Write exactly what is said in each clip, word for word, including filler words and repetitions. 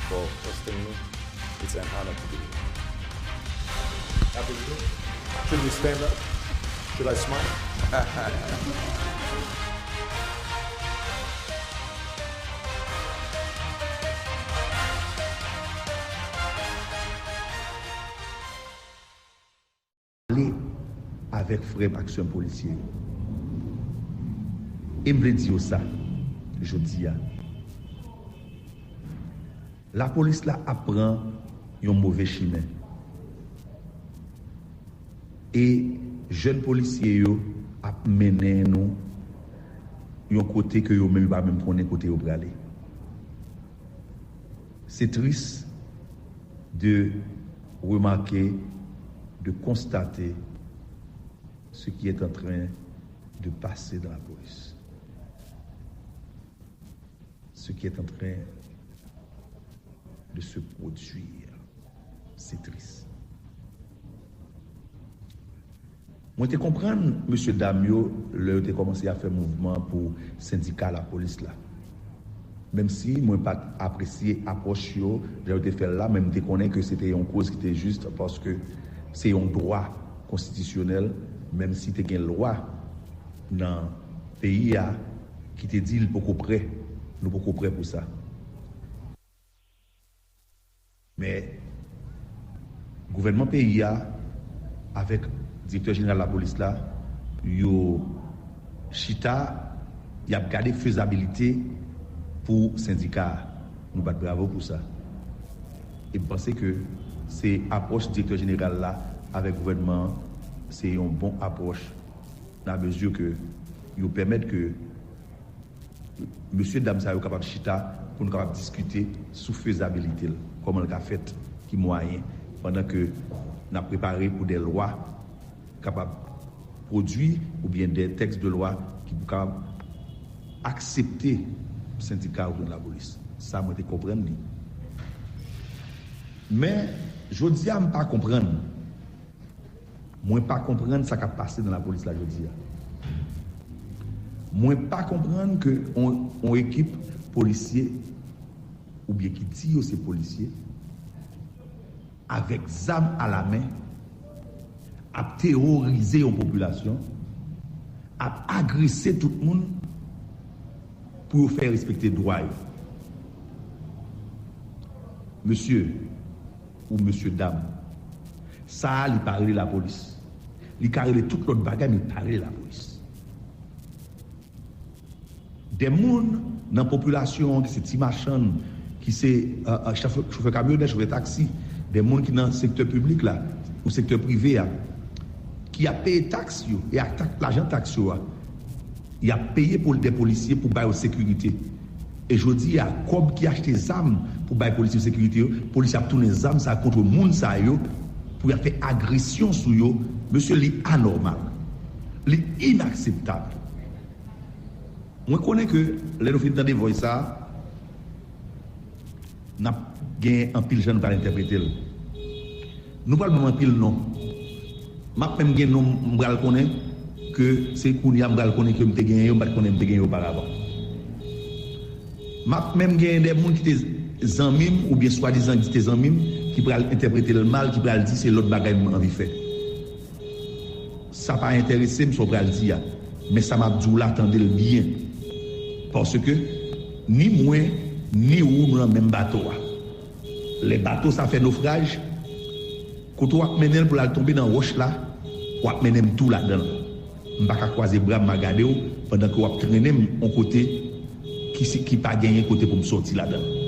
for hosting me. It's an honor to be here. Should we stand up? Should I smile? Pale avèk frè m ak sè m polisye yo. E m vle di yo sa, jodi a. Lapolis la ap pran yon move chimen. E jèn polisye yo ap mennen nou yon kote ke yo menm yo pa menm konnen kote yo prale. C'est triste de remarquer, de constater ce qui est en train de passer dans la police. Ce qui est en train de se produire. C'est triste. Mwen te konprann mesye dam yo lè yo te kòmanse ap fè mouvman pou sendika lapolis la. Menm si mwen pa t apresye apwòch yo, jan yo te fè l la, men m te konnen ke se te yon koz ki te jis, paske se yon dwa konstitisyonèl, menm si te gen lwa nan peyi a ki te di l poko prè, nou poko prè pou sa. Men, gouvènman peyi a, avèk direktè jeneral lapolis la, yo chita, y ap gade fezabilite pou sendika a. Nou bat bravo pou sa. E m panse ke se apwòch direktè jeneral la avèk gouvènman an, se yon bon apwòch, nan mezi ke yo pèmèt ke mesye dam sa yo kapab chita pou nou kapab diskite sou fezabilite l, kòman l ka fèt, ki mwayen, pandan ke n ap prepare pou de lwa kapab pwodui oubyen de tèks de lwa ki pou kapab aksepte sendika ou lapolis. Sa mwen te konprann li. Men, jodi a, m pa konprann. Mwen pa konprann sa k ap pase nan lapolis la jodi a. Mwen pa konprann ke on, on ekip polisye, oubyen ki di yo se polisye, avèk zam alamen, ap teworize yon popilasyon, ap agrese tout moun pou yo fè respekte dwa yo. Mesye, ou mesye dam, sa a li pa rele lapolis. Li ka rele tout lòt bagay, men li pa rele lapolis. De moun nan popilasyon an, ki se ti machann, ki se, euh, euh, chofè, chofè kamyonèt, chofè taksi, de moun ki nan sektè piblik la, ou sektè prive a, ki ap peye taks yo, e ak tak, lajan taks yo a, y ap peye pou de polisye pou ba yo sekirite. E jodi a, kòb ki achte zam pou bay polisye sekirite yo, polisye ap tounen zam sa kont moun sa yo, pou y ap fè agresyon sou yo. Mesye, li anòmal. Li inakseptab. Mwen konnen ke lè nou fin tande vòy sa a, n ap gen anpil jan nou pral entèprete l. Nou pral ban m anpil non. M ap menm gen non m pral konnen ke se kounye a m pral konnen ke m te genyen yo, m pa t konnen m te genyen yo oparavan. M ap menm genyen de moun ki te zanmi m, oubyen swadizan ki te zanmi m, ki pral entèprete l mal, ki pral di se lòt bagay m anvi fè. Sa pa enterese m sa w pral di a. Men sa m ap di w la, tande l byen. Paske ni mwen, ni ou, nou nan menm bato a. Lè bato sa fè nofraj, kote w ap mennen l pou l al tonbe nan wòch la, w ap mennen m tou ladan l. M pa ka kwaze bra m, m a gade w, pandan ke w ap trennen m yon kote ki si, ki pa genyen kote pou m sòti ladan l.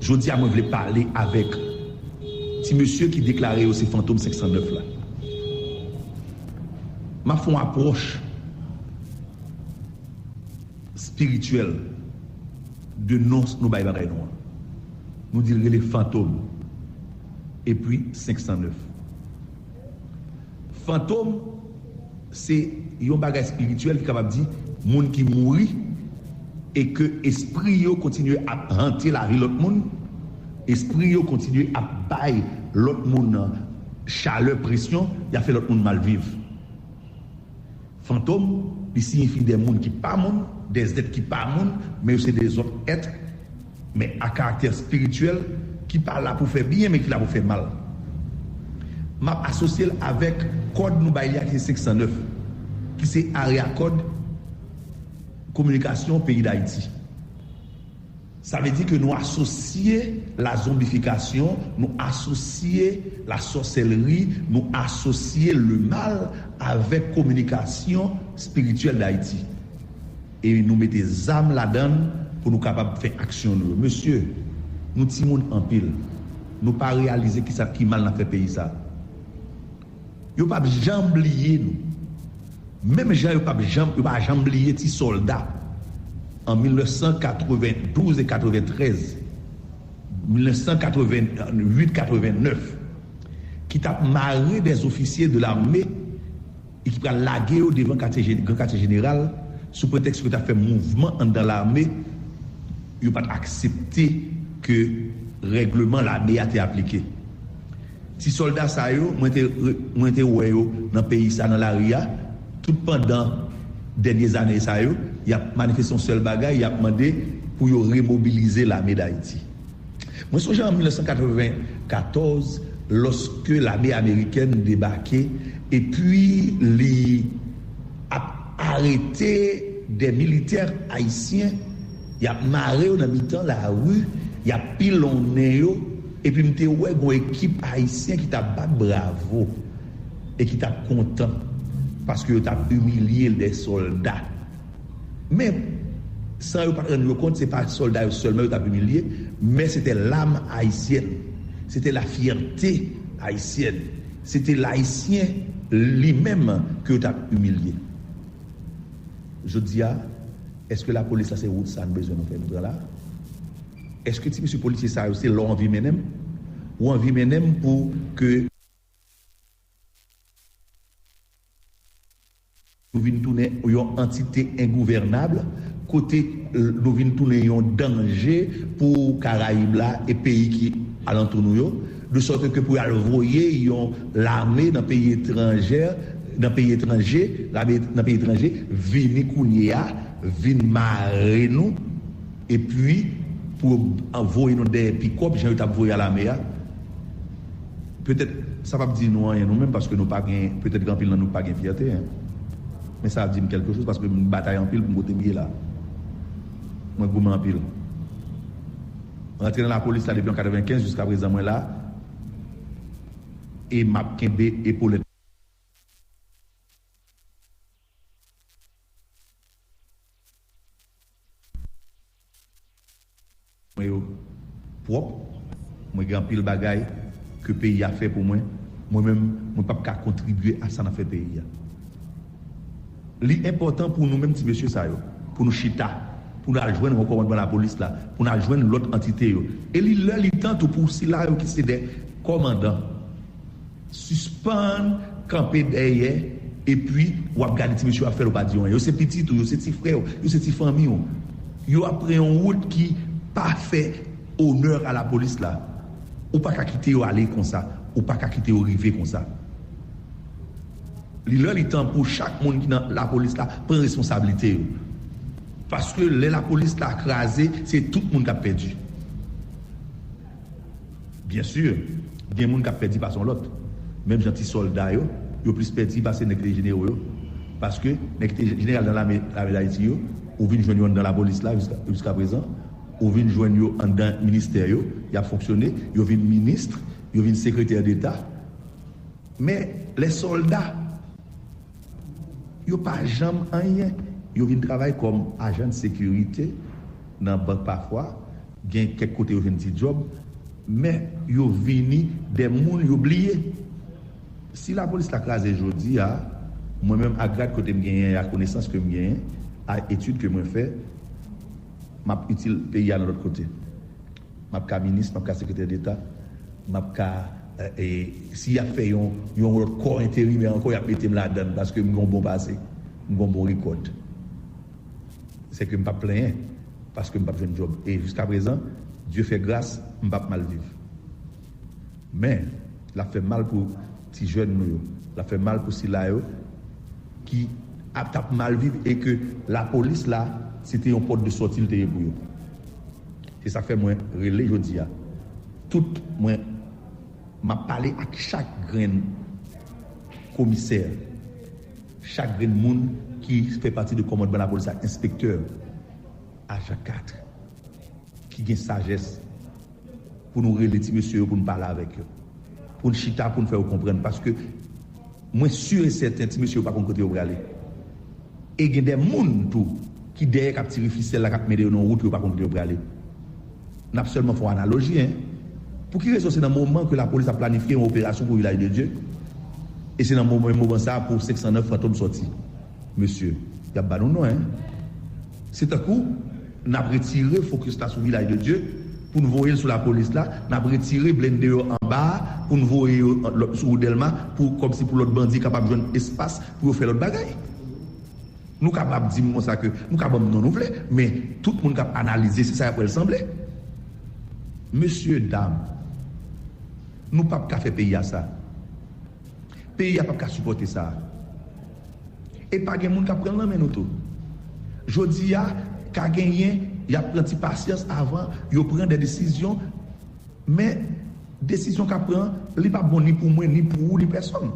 Jodi a, mwen vle pale avèk ti mesye ki deklare yo se Fantom senk san nèf la. M ap fè yon apwòch espirityèl de non nou bay bagay nou an. Nou di l rele Fantom, epi senk san nèf. Fantom, se yon bagay espirityèl ki kapab di moun ki mouri e ke espri yo kontinye ap hante lavi lòt moun, espri yo kontinye ap bay lòt moun chalè, presyon, y ap fè lòt moun mal viv. Fantom, li siyifi de moun ki pa moun, de zèt ki pa moun, men yo se de zòt èt, men a karaktè espirityèl, ki pa la pou fè byen, men ki la pou fè mal. M ap asosye l avèk kòd nou bay li a, ki se senk san nèf, ki se area code kominikasyon peyi Dayiti. Sa vle di ke nou asosye la zonbifikasyon, nou asosye la sòsèlri, nou asosye le mal avèk kominikasyon espirityèl Dayiti. E nou mete zam ladan l pou nou kapab fè aksyon nou yo. Mesye, nou timoun anpil. Nou pa reyalize ki sa ki mal n ap fè peyi sa. Yo p ap janm bliye nou. Menm jan yo p ap janm, yo pa janm bliye ti sòlda an mil nèf san katrevendouz e katreventrèz, mil nèf san katreventuit katrevenèf, ki t ap mare dè zofisye de lame e ki pral lage yo devan katye je-, Gran Katye Jeneral sou pretèks ke yo t ap fè mouvman anndan lame, yo pa t aksepte ke règleman lame a te aplike. Ti sòlda sa yo, mwen te, mwen te wè yo nan peyi sa, nan lari a, tout pandan dènye zane sa yo, y ap manifeste yon sèl bagay, y ap mande pou yo remobilize lame Dayiti. Mwen sonje an mil nèf san katrevenkatòz, lòske lame amerikèn debake, epi li ap arete de militè ayisyen, y ap mare yo nan mitan lari, y ap pilonnen yo, epi m te wè gon ekip ayisyen ki t ap bat bravo e ki t ap kontan, paske yo t ap imilye de sòlda. Men, san yo pa t rann yo kont, se pa sòlda yo sèlman yo t ap imilye, men se te lam ayisyèn, se te la fyète ayisyèn, se te Layisyen li menm ke yo t ap imilye. Jodi a, èske lapolis la se wout sa nou bezwen nou fè nou pran la? Èske ti mesye polisye sa yo se lè w anvi mennen m? Ou anvi mennen m pou ke nou vin tounen yon antite engouvènab, kote nou vin tounen yon danje pou Karayib la e peyi ki alantou nou yo, de sòt ke pou y al voye yon lame nan peyi etranjè, nan peyi etranje, lame nan peyi etranje, vini kounye a, vin mare nou, epi pou yo voye nou dèyè pikòp, jan yo t ap voye a lame a. Petèt, sa p ap di nou anyen nou menm, paske nou pa gen, petèt gen anpil nan nou pa gen fyète, en. Men sa di m kèlke choz, paske m batay anpil pou m kote m ye la. Mwen goumen anpil. Mwen rantre nan lapolis la depi an katrevenkenz jiska prezan mwen la, e m ap kenbe epolèt mwen yo pwòp. Mwen gen anpil bagay ke peyi a fè pou mwen. Mwen menm, mwen p ap ka kontribye a sa n ap fè peyi a. Li enpòtan pou nou menm ti mesye sa yo, pou nou chita, pou n al jwenn wo kòmandman lapolis la, pou n al jwenn lòt antite yo. E li lè, li tan tou pou sila yo ki se de kòmandan. Sispann kanpe dèyè, epi w ap gade ti mesye yo ap fè l, ou pa di anyen. Yo se pitit ou, yo se ti frè w, yo se ti fanmi w. Yo ap pran yon wout ki pa fè onè a lapolis la. Ou pa ka kite yo ale konsa. Ou pa ka kite yo rive konsa. Li lè, li tan pou chak moun ki nan lapolis la pran responsablite yo. Paske lè lapolis la kraze, se tout moun k ap pèdi. Byen si, gen moun k ap pèdi pase yon lòt. Menm jan ti sòlda yo, yo plis pèdi pase nèg ki te jenewo yo. Paske nèg ki te jeneral nan lame, lame Dayiti yo, ou vin jwenn yo anndan lapolis la jiska, jiska prezan, ou vin jwenn yo anndan ministè yo, y ap fonksyone, yo vin minis, yo vin sekretè deta. Men, lè sòlda, yo pa janm anyen. Yo vin travay kòm ajan de sekirite nan bank pafwa, gen kèk kote yo jwenn ti djòb, men yo vini de moun yo bliye. Si lapolis la kraze jodi a, mwen menm ak grad kote m genyen, ak konesans ke m genyen, ak etid ke mwen fè, m ap itil peyi a nan lòt kote. M ap ka minis, m ap ka sekretè deta, m ap ka, e, e, si y ap fè yon, yon lòt kò enterimè ankò, y ap mete m ladan l paske m gen yon bon pase, m gen yon bon rekòd. Se ke m p ap plenyen paske m p ap jwenn djòb. E jiska prezan, Dye fè gras, m p ap mal viv. Men, l ap fè mal pou ti jèn nou yo. L ap fè mal pou sila yo ki ap t ap mal viv e ke lapolis la, se te yon pòt de sòti l te ye pou yo. Se sa k fè mwen rele jodi a. Tout mwen, m ap pale ak chak grenn komisè, chak grenn moun ki fè pati de kòmandman lapolis la, enspektè, ajan kat, ki gen sajès pou nou rele ti mesye yo, pou n pale avèk yo, pou n chita, pou n fè yo konprann. Paske mwen si e sèten, ti mesye yo pa konn kote yo prale. E gen de moun tou ki dèyè k ap tire fisèl la, k ap mennen yo nan wout, yo pa konn kote yo prale. N ap sèlman fè yon analoji, en. Pou ki rezon se nan moman ke lapolis ap planifye yon operasyon pou Vilaj de Dye, e se nan moman, moman sa a pou senk san nèf Fantom sòti? Mesye, y ap ba nou non, en. Se tankou n ap retire fokis la sou Vilaj de Dye pou n voye l sou lapolis la, n ap retire blende yo anba a pou n voye yo an, lòt, sou wout Dèlma, pou, kòmsi pou lòt bandi kapab jwenn espas pou yo fè lòt bagay. Nou kapab di m konsa ke nou ka ban m non nou vle, men tout moun k ap analize, se sa y ap wè l sanble. Mesye, dam, nou p ap ka fè peyi a sa. Peyi a p ap ka sipòte sa. E pa gen moun k ap pran l nan men nou tou. Jodi a, ka genyen, y ap pran ti pasyans avan yo pran de desizyon, men desizyon k ap pran, li pa bon ni pou mwen, ni pou ou, ni pèsonn.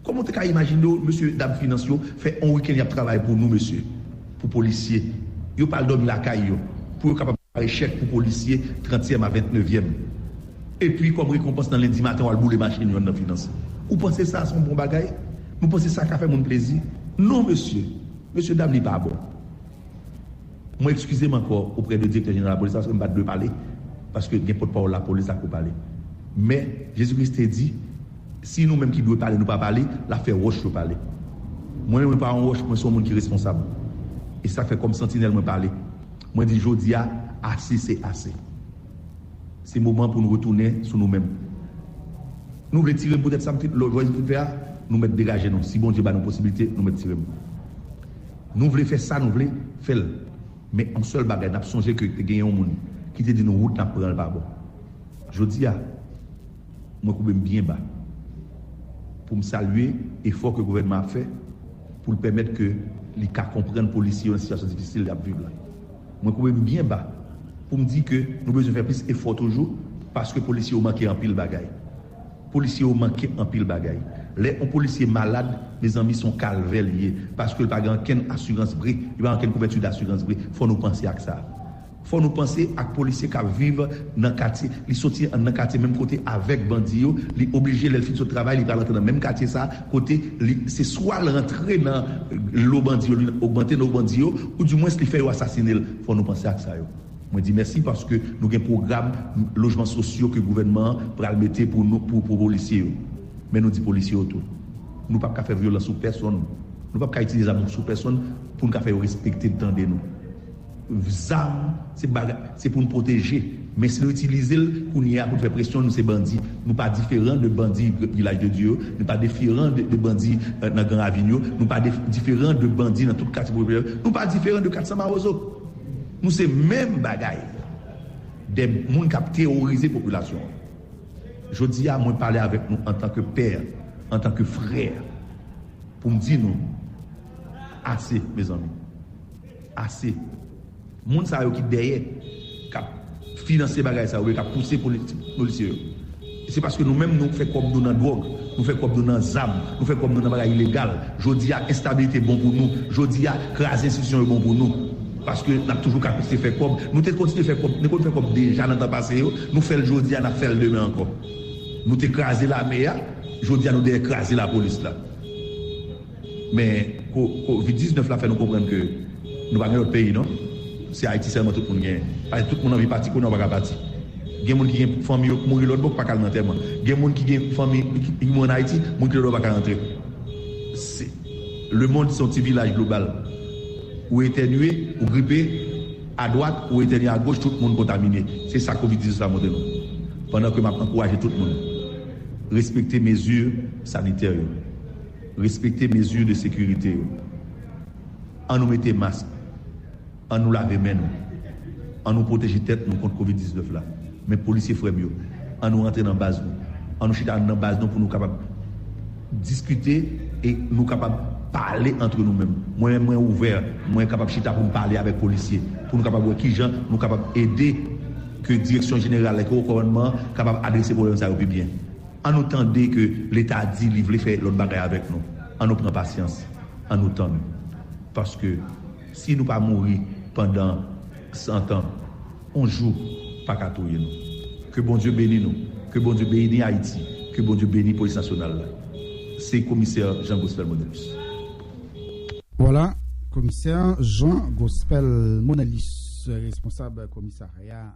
Kòman w te ka imajine w, mesye dam finans yo, fè yon wikenn y ap travay pou nou, mesye, pou polisye? Yo pa al dòmi lakay yo, pou yo kapab prepare chèk pou polisye trantyèm a ventnevyèm. Epi, kòm rekonpans, nan lendi maten, w al boule machin yonn nan finans. Ou panse sa se yon bon bagay? Nou panse sa ka fè moun plezi? Non, mesye. Mesye dam, li pa bon. Mwen eskize m ankò oprè de direktè jeneral lapolis la, paske m pa t dwe pale, paske gen pòtpawòl lapolis la pou pale. Men, Jezi Kris te di, si nou menm ki dwe pale, nou pa pale, l ap fè wòch yo pale. Mwen menm, mwen pa yon wòch, mwen se yon moun ki responsab. E sa fè kòm santinèl mwen pale. Mwen di jodi a, ase se ase. Se moman pou nou retounen sou nou menm. Nou vle tire m poutèt sa m fin, lòt jwèz m fin fè a, nou mèt degaje nou. Si Bondye ba nou posibilite, nou mèt tire m. Nou vle fè sa nou vle, fè l. Men yon sèl bagay, n ap sonje ke te gen yon moun ki te di nou wout n ap pran l pa bon. Jodi a, mwen koube m byen ba pou m salye efò ke gouvènman ap fè pou l pèmèt ke li ka konprann polisye yo nan sitiyasyon difisil y ap viv la. Mwen koube m byen ba pou m di ke nou bezwen fè plis efò toujou, paske polisye yo manke anpil bagay. Polisye yo manke anpil bagay. Lè yon polisye malad, mezanmi, se yon kalvè li ye, paske l pa gen ankenn asirans vre, li pa gen ankenn kouvèti dasirans vre. Fò nou panse ak sa. Fò nou panse ak polisye k ap viv nan katye, li soti nan katye menm kote avèk bandi yo, li oblije, lè l fin sot travay, li pral rantre nan menm katye sa, kote li, se swa l rantre nan lo bandi yo, li ogmante lo bandi yo, oudimwens li fè yo asasine l. Fò nou panse ak sa yo. Mwen di mèsi paske nou gen pwogram lojman sosyo ke gouvènman an pral mete pou nou, pou, pou polisye yo. Men nou di polisye yo tou, nou p ap ka fè vyolans sou pèsonn. Nou p ap ka itilize zam sou pèsonn pou n ka fè yo respekte n, tande nou. Zam, se bagay, se pou n pwoteje. Men si nou itilize l kounye a pou n fè presyon, nou se bandi. Nou pa diferan de bandi Vilaj de Dye yo, nou pa diferan de, de bandi, euh, nan Gran Ravin yo, nou pa dif-, diferan de bandi nan tout katye popilè yo, nou pa diferan de kat san Mawozo. Nou se menm bagay. De moun k ap teworize popilasyon an. Jodi a, mwen pale avèk nou antanke pè, antanke frè, pou m di nou, ase, mezanmi. Ase. Moun sa yo ki dèyè, k ap finanse bagay sa yo, k ap pouse politi-, polisye yo. Se paske nou menm, nou fè kòb nou nan dwòg, nou fè kòb nou nan zam, nou fè kòb nou nan bagay ilegal. Jodi a, enstabilite bon pou nou. Jodi a, kraze enstitisyon yo bon pou nou. Paske n ap toujou ka kontinye fè kòb. Nou te kontinye fè kòb, nou konn fè kòb deja nan tan pase yo. Nou fè l jodi a, n ap fè l demen ankò. Nou te kraze lame a, jodi a nou dèyè kraze lapolis la. Men, ko-, kovid diznèf la fè nou konprann ke nou pa gen lòt peyi, non. Se Ayiti sèlman tout moun genyen. Paske tout moun anvi pati, kounye a ou pa ka pati. Gen moun ki gen fanmi yo k mouri lòt bò, k pa ka al nan antèman. Gen moun ki gen fanmi ki, ki mouri ann Ayiti, moun ki lòt bò pa ka rantre. Se, lemonn se yon ti vilaj global. Ou etènye, ou gripe, adwat, ou etènye agoch, tout moun kontamine. Se sa kovid diznèf la montre nou. Pandan ke m ap ankouraje tout moun, respekte mezi sanitè yo. Respekte mezi de sekirite yo. An nou mete mask. An nou lave men nou. An nou pwoteje tèt nou kont kovid diznèf la. Men polisye frè m yo, an nou rantre nan baz nou. An nou chita nan baz nou pou nou kapab diskite e nou kapab pale antre nou menm. Mwen menm, mwen ouvè, mwen kapab chita pou m pale avèk polisye, pou nou kapab wè kijan nou kapab ede ke direksyon jeneral, ke wo kòmandman an kapab adrese pwoblèm sa yo pi byen. An nou tande ke Leta di li vle fè lòt bagay avèk nou. An nou pran pasyans. An nou tann. Paske si nou pa mouri pandan san tan, yon jou pa ka touye nou. Ke Bondye beni nou. Ke Bondye beni Ayiti. Ke Bondye beni Polis Nasyonal la. Se Komisè Jean Gospel Monelus. Vwala, Komisè Jean Gospel Monelus, responsab komisarya